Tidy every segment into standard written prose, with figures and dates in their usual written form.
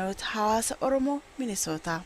Jaarmayoota Hawaasa Oromoo Minisootaa.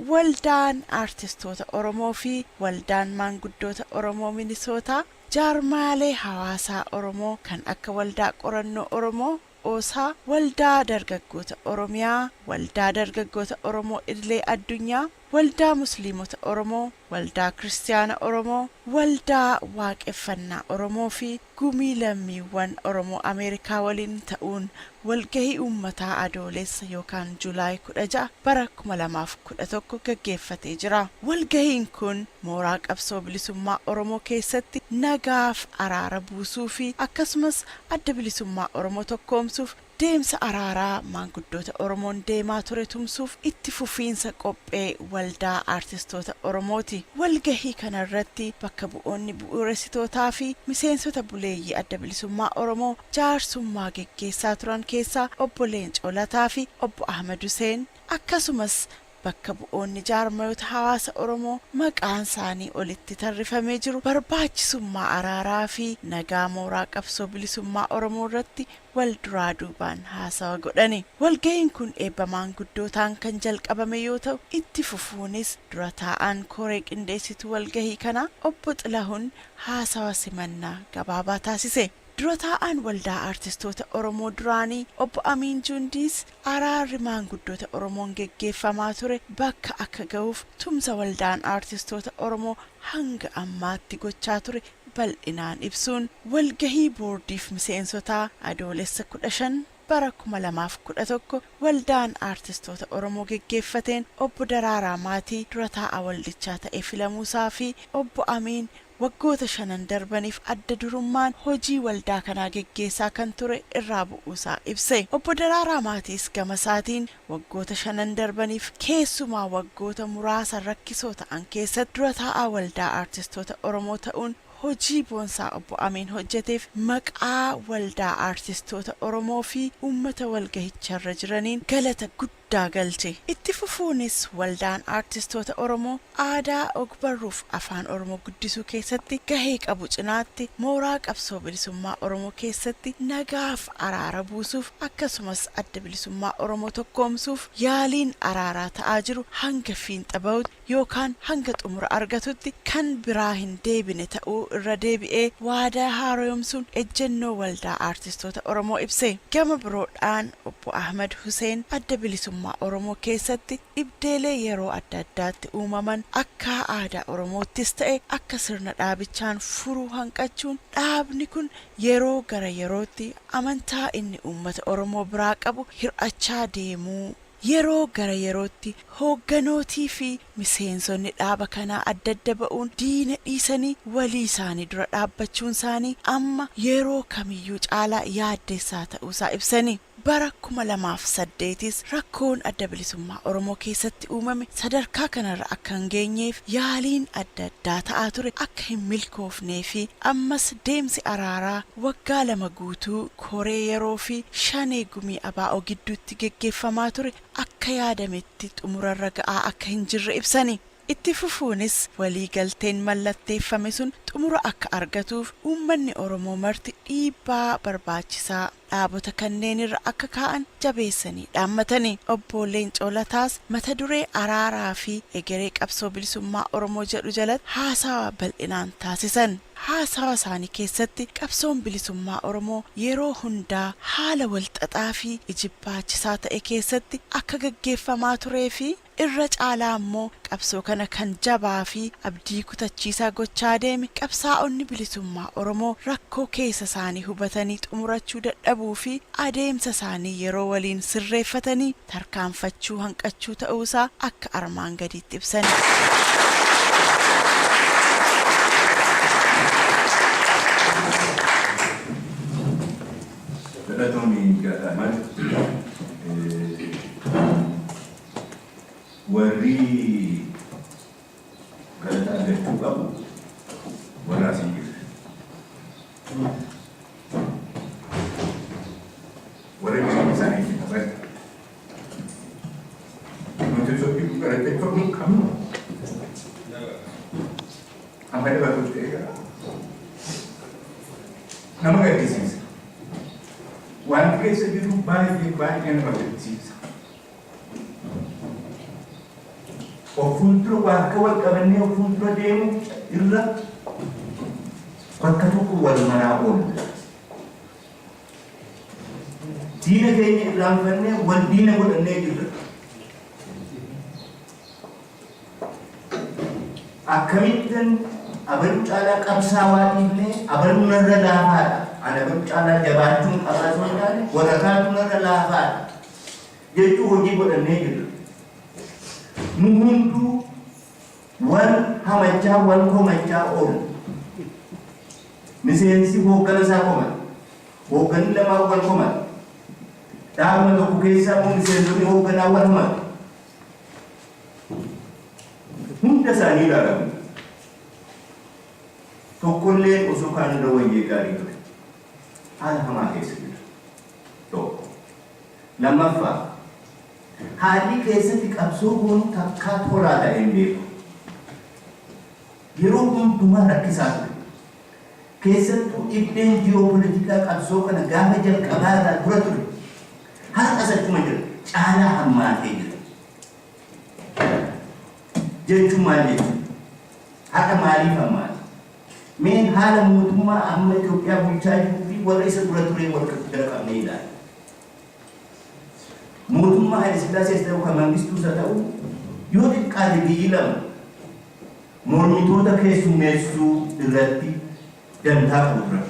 Waldaan Aartistoota Oromoo fi Waldaan Maanguddoota Oromoo Minisootaa jaarmayaalee hawaasaa Oromoo kan akka Waldaa Qorannoo Oromoo, Oosaa, Waldaa Dargaggoota Oromiyaa, Waldaa Dargaggoota Oromoo Idilee Addunyaa, Waldaa Musliimota Oromoo, Waldaa Kiristiyaana Oromoo, Waldaa Waaqeffannaa Oromoo fi Gumii Lammiiwwan Oromoo Ameerikaa waliin ta'uun walgahii uummataa Adooleessa yookaan July 16 bara 2011 gaggeeffatee jira. Walgahiin kun mooraa qabsoo bilisummaa Oromoo keessatti nagaaf araara buusuu fi akkasumas Adda Bilisummaa Oromoo tokkoomsuuf deemsa araaraa maanguddoota Oromoon deemaa ture tumsuuf itti fufiinsa qophee Waldaa Aartistoota Oromooti. Walgahii kana irratti bakka bu'oonni bu'uuressitootaa fi miseensota buleeyyii Adda Bilisummaa Oromoo jaarsummaa geggeessaa turan keessaa Obbo Leencoo Lataa fi Obbo Ahmad Huseen akkasumas Bakka bu'oonni jaarmayoota hawaasa Oromoo maqaan isaanii olitti tarrifamee jiru barbaachisummaa araaraa fi nagaa mooraa qabsoo bilisummaa Oromoo irratti wal duraa duubaan haasawa godhani. Walgahiin kun eebba maanguddootaan kan jalqabame yoo ta'u, itti fufuunis dura taa'aan koree qindeessituu walgahii kanaa Obbo Xilahun haasawa simannaa gabaabaa taasise. Dura taa'aan Waldaa Aartistoota Oromoo duraanii Obbo Amiin Jundiis araarri maanguddoota Oromoon geggeeffamaa ture bakka akka gahuuf tumsa Waldaan Aartistoota Oromoo hanga ammaatti gochaa ture bal'inaan ibsuun walgahii boordiif miseensotaa Adoolessa 15 bara 2011 Waldaan Aartistoota Oromoo geggeeffateen Obbo Daraaraa Maatii dura taa'aa waldichaa ta'ee filamuusaa fi Obbo Amiin waggoota shanan darbaniif adda durummaan hojii waldaa kanaa geggeessaa kan ture irraa bu'uusaa ibse. Obbo Daraaraa Maatiis gamasaatiin waggoota shanan darbaniif keessumaa waggoota muraasa rakkisoo ta'an keessatti dura taa'aa Waldaa Aartistoota Oromoo ta'uun hojii boonsaa Obbo Amiin hojjeteef maqaa Waldaa Aartistoota Oromoo fi uummata walgahicharra jiraniin galata guddaa guddaa galche. Itti fufuunis Waldaan Aartistoota Oromoo aadaa, ogbarruuf Afaan Oromoo guddisuu keessatti gahee qabu cinaatti mooraa qabsoo bilisummaa Oromoo keessatti nagaaf araara buusuuf akkasumas Adda Bilisummaa Oromoo tokkoomsuuf yaaliin araaraa ta'aa jiru hanga fiinxa bahutti yookaan hanga xumura argatutti kan biraa hin deebine ta'uu irra deebi'ee waadaa haaroyomsuun ejjennoo Waldaa Aartistoota Oromoo ibse. Gama biroodhaan Obbo Ahmad Huseen Adda Bilisummaa Oromoo keessatti dhibdeelee yeroo adda addaatti uumaman akkaa aadaa Oromoottis ta'e akka sirna dhaabichaan furuu hanqachuun dhaabni kun yeroo gara yerootti amantaa inni uummata Oromoo biraa qabu hir'achaa deemuu, Yeroo gara yerootti hoogganootii fi miseensonni dhaaba kanaa adda adda ba'uun diina dhiisanii walii isaanii dura dhaabbachuun isaanii amma yeroo kamiyyuu caalaa yaaddessaa ta'uusaa ibsani. Bara 2008s rakkoon Adda Bilisummaa Oromoo keessatti uumame sadarkaa kanarra akka hin geenyeef yaaliin adda addaa ta'aa ture akka hin milkoofnee fi ammas deemsi araaraa waggaa 2 guutuu koree yeroo fi Shanee Gumii ABO gidduutti geggeeffamaa ture akka yaadametti xumurarra ga'aa akka hin jirre ibsani. Itti fufuunis walii galteen mallatteeffame sun xumura akka argatuuf uummanni Oromoo marti dhiibbaa barbaachisaa dhaabota kanneenirra akka kaa'an jabeessanii dhaammatani. Obbo Leencoo Lataas mata duree Araaraa fi Egeree Qabsoo Bilisummaa Oromoo jedhu jalatti haasawa bal'inaan taasisan. Haasawa isaanii keessatti qabsoon bilisummaa Oromoo yeroo hundaa haala walxaxaa fi ijibbaachisaa ta'e keessatti akka gaggeeffamaa turee fi irra caalaa immoo qabsoo kana kan jabaa fi abdii kutachiisaa gochaa deeme qabsaa'onni bilisummaa Oromoo rakkoo keessa isaanii hubatanii xumurachuu dadhabuu fi adeemsa isaanii yeroo waliin sirreeffatanii tarkaanfachuu hanqachuu ta'uu isaa akka armaan gadiitti ibsan. Galatoomi Jaal Ahmad. Warri galata argachuu qabu warra as hin jirre. Warra jireenya isaanii itti kafale. Nuti sochii galateeffamuu hin qabnu. Amma dabaluuf ta'e gara. Nama gaddisiisa. Wanti keessa jiru baay'ee baay'ee nama gaddisiisa. Of fuuldura waa harka wal qabannee of fuuldura deemu irra bakka tokko wal maraa oolla. Diina keenya irraanfannee wal diina godhannee jirra. Akkamittan abaluu caalaa qabsaawaa dhiifnee abaluu narra laafaadha. Ani abaluu caalaa jabaachuun qabaa osoo hin taane warra kaantu narra laafaadha jechuu hojii godhannee jirra. Nu hunduu wal hamachaa wal komachaa oolla. Miseensi hooggana isaa komata. Hoogganni lamaan wal komata. Dhaabuma tokko keessaa immoo miseensonni hoogganaa wal hamatu. Hunda isaanii ilaalamu. Tokkolleen osoo kaan irra wayyee gaarii ture. Haala hamaa keessa jira. Tokko. Lammaffaa, haalli keessatti qabsoo goonu takkaa tolaa ta'ee hin beeku. Yeroo hundumaa rakkisaa ture. Keessattuu dhibdeen ji'oopolitikaa qabsoo kana gaafa jalqabaa irraa dura ture har'as achuma jira, caalaa hammaatee jira. Jechuun maal jechuudha? Har'a maaliif hammaate? Mee haala mootummaa amma Itoophiyaa bulchaa jiruu fi warra isa dura turee wal bira qabnee ilaalla. Mootummaa Haile Sillaasees ta'u kan Mangistuus haa ta'u yoo xiqqaate biyyi lama mormitoota keessummeessuu irratti dantaa qabu turan.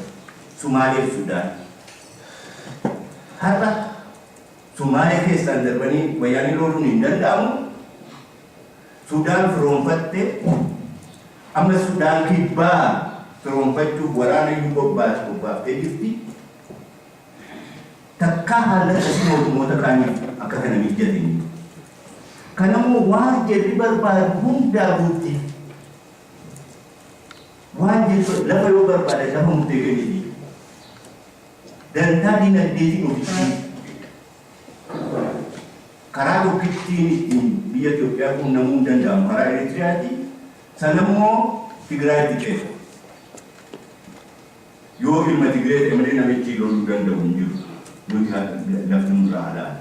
Sumaalee fi Sudaan. Har'a Sumaalee keessaan darbanii Wayyaanee loluun hin danda'amu. Sudaan firoomfatte amma Sudaan Kibbaa firoomfachuuf waraana iyyuu bobbaaftee jirti. Takkaa haalli akkasii mootummoota kaaniif akka kana mijjate hin jiru. Kanammoo waan jarri barbaadu hundaa guuttiif. Waan jarri lafa yoo barbaadan lafa murtee kennitiif. Dantaa dinagdeetiin ofitti karaa tokkittiin ittiin biyya Itoophiyaa quunnamuu hin danda'amu karaa Eritiriyaati. Sanammoo Tigraayitti ceesa. Yoo ilma Tigree ta'e malee namichi loluu danda'u hin jiru. Nuti lafti nurraa halaali.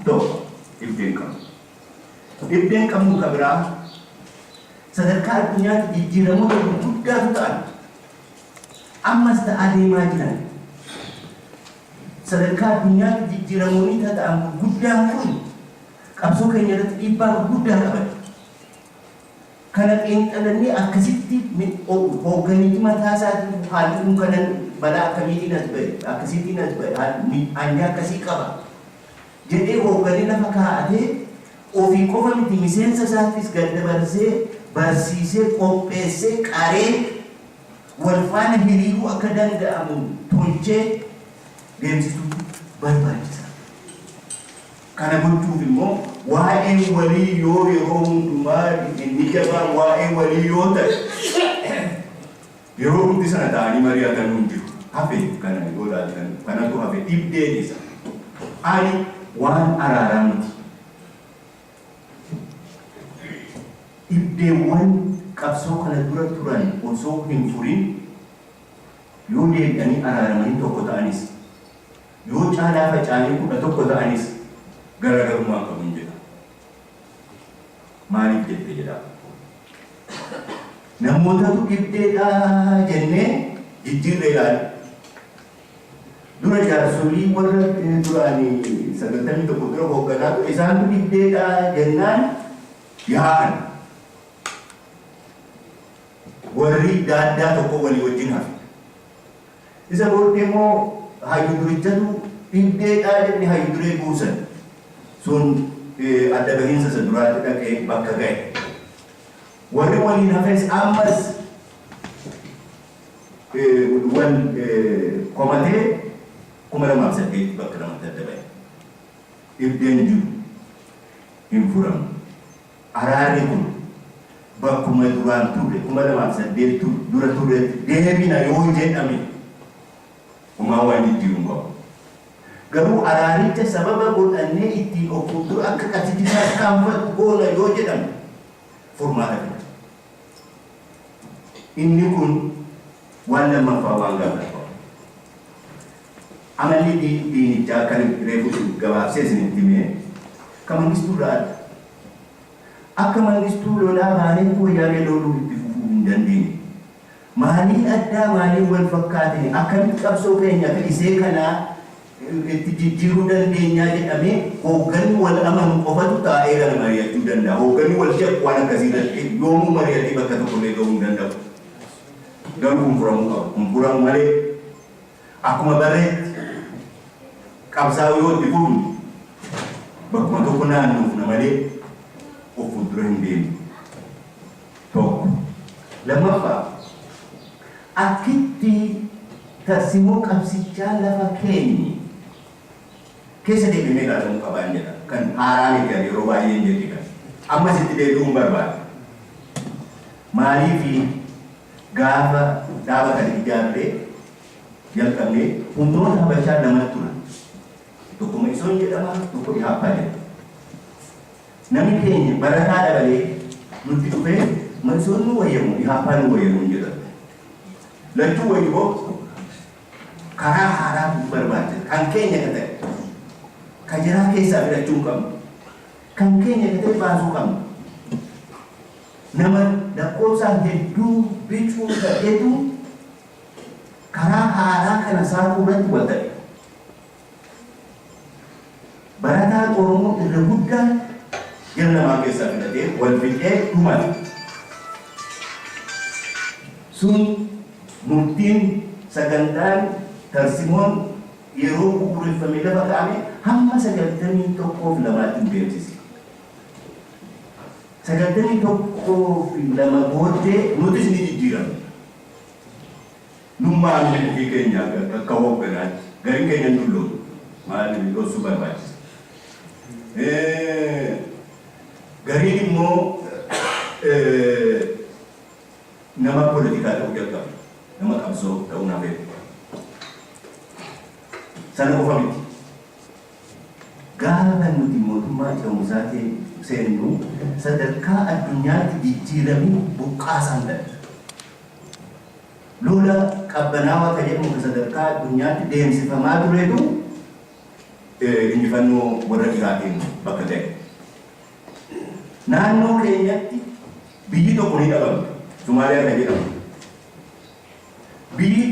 Tokko dhibdeen qabnu. Dhibdeen qabnu ka biraa sadarkaa addunyaatti jijjiiramoota gurguddaatu ta'an. Ammas ta'aa deemaa jiran. Sadarkaa addunyaatti jijjiiramoonni tata'an gurguddaan kun qabsoo keenya irratti dhiibbaa gurguddaa qaban. Kana xiinxalanii akkasitti hoogganichi mataa isaatiin haalli kun kanan balaa akkamiitiin as ba'e, akkasittiin as ba'e, anjaa akkasii qaba jedhee hoogganee lafa kaa'atee ofii qofa miti miseensa isaattis gad dabarsee barsiisee qopheessee qaree wal faana hiriiruu akka danda'amu tolchee deemsisuutu barbaachisa. Kana gochuuf immoo waa'een walii yoo yeroo hundumaa inni jabaan waa'ee walii yoo ta'e yeroo hundi sana ta'anii mari'atanuu hin jiru. Hafe kana yoo ilaaltan kanatu hafe dhibdeen isa. Ani waan araaraa miti. Dhibdeewwan qabsoo kana dura turan osoo hin furin yoo deebi'anii araaramanii tokko ta'anis Yoo caalaa faca'anii 11 ta'anis garaagarummaa hin qabun jedha. Maaliif jette jedhaa. Namootatu dhibdeedha jennee jijjiirree ilaali. Dura jaarsolii warra duraan 91 dura hoogganaa ture isaantu dhibdeedha jennaan yaa'an. Warri daaddaa tokko walii wajjin hafe. Isa booddee immoo hayyu durichatu dhibdeedhaa jedhanii hayyu duree buusan. Sun adda bahiinsa isa duraatti dhaqee bakka ga'e. Warri waliin hafes ammas wal komatee 2008 bakka lamatti adda ba'e. Dhibdeen jiru hin furamu. Araarri kun bakkuma duraan turre 2008 dura turretti deebina yoo jedhame homaa waan jijjiiru hin qabu. Garuu araaricha sababa godhannee ittiin of fuuldura akka qabsichi tarkaanfatu goona yoo jedhame furmaata fida. Inni kun waan lammaffaa waan gaafatu qaba. Amalli diinichaa kan reefu isin gabaabsee isinitti hime kan Mangistuu irraa adda. Akka Mangistuu lolaa baanetti Wayyaanee loluu itti fufuu hin dandeenyu. Maaliin addaa, maaliin wal fakkaatini, akkamitti qabsoo keenya akka isee kanaa itti jijjiiruu dandeenyaa jedhamee hoogganni wal amanu qofatu taa'ee kana mari'achuu danda'a. Hoogganni wal shakku waan akkasii irratti yoomuu mari'atee bakka tokkollee gahuu hin danda'u. Garuu kun furamuu qaba. Kun furamu malee akkuma barreetti qabsaa'uu yoo itti fufne bakkuma tokko naannoofna malee of fuuldura hin deemnu. Tokko. Lammaffaa, akkitti tarsimoo qabsichaa lafa keenye keessa deebimee ilaalamuu qabaan jedha. Kan haaraa miti, ani yeroo baay'ee hin jedhe kan. Ammas itti deebi'uun barbaada. Maaliifi, gaafa dhaaba kana ijaarree jalqabnee humnoota Habashaa lamatu turan. Tokko Ma'isoon jedhama, tokko Ihaappaa jedhama. Namni keenya barataa dabalee nutti dhufee, "Ma'isoon nu wayyamu, Ihaappaa nu wayyamu?" hin jedhan. Lachuu wayyu hoo, karaa haaraa nu barbaachisa. Kan keenya ka ta'e. Ka jiraa keessaa filachuu hin qabnu. Kan keenya ka ta'e baasuu qabna. Nama lakkoofsaan hedduu bicuu ta'etu karaa haaraa kana saaquu irratti wal ta'e. Barataan Oromoo irra guddaan jara lamaan keessaa filatee wal fixee dhumate. Sun murtiin, sagantaan, tarsimoon yeroo bu'uureffamee lafa kaa'ame hamma 91fi 2tti nu deemsise. 91fi 2 booddee nutis ni jijjiiramne. Nummaan ofii keenya akka hoogganaatti gariin keenya hin dulloomne, maal dhoksuu barbaachisa. Gariin immoo nama poolitikaa ta'uu jalqabe. Nama qabsoo ta'uu hafee. Sana qofa miti. Gaafa nuti mootummaa ce'umsaa seennu sadarkaa addunyaatti jijjiiramni buqqaasaan dhala. Lola Qabbanaawaa ka jedhamu ka sadarkaa addunyaatti deemsifamaa turetu injifannoo warra dhihaatiin bakka ga'e. Naannoo keenyatti biyyi tokko ni dhabamte. Somaaliyaa kan jedhamu. Biyyi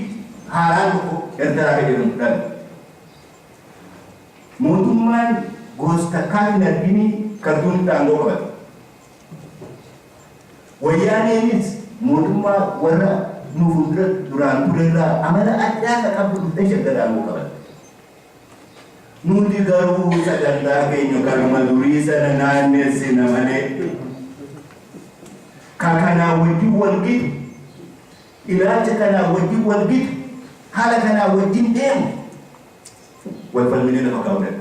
haaraan tokko Ertiraa kan jedhamu dhale. Mootummaan goostakkaa hin argini Kartuumitti aangoo qabate. Wayyaaneenis mootummaa warra nu fuuldura duraan turerraa amala addaa ka qabdu dhuftee Shaggar aangoo qabatte. Nuti garuu sagantaa keenya kanuma durii sana naannessina malee ka kanaa wajjin wal gitu, ilaalcha kanaa wajjin wal gitu, haala kanaa wajjin deemu wal falminee lafa kaa'uu danda'u.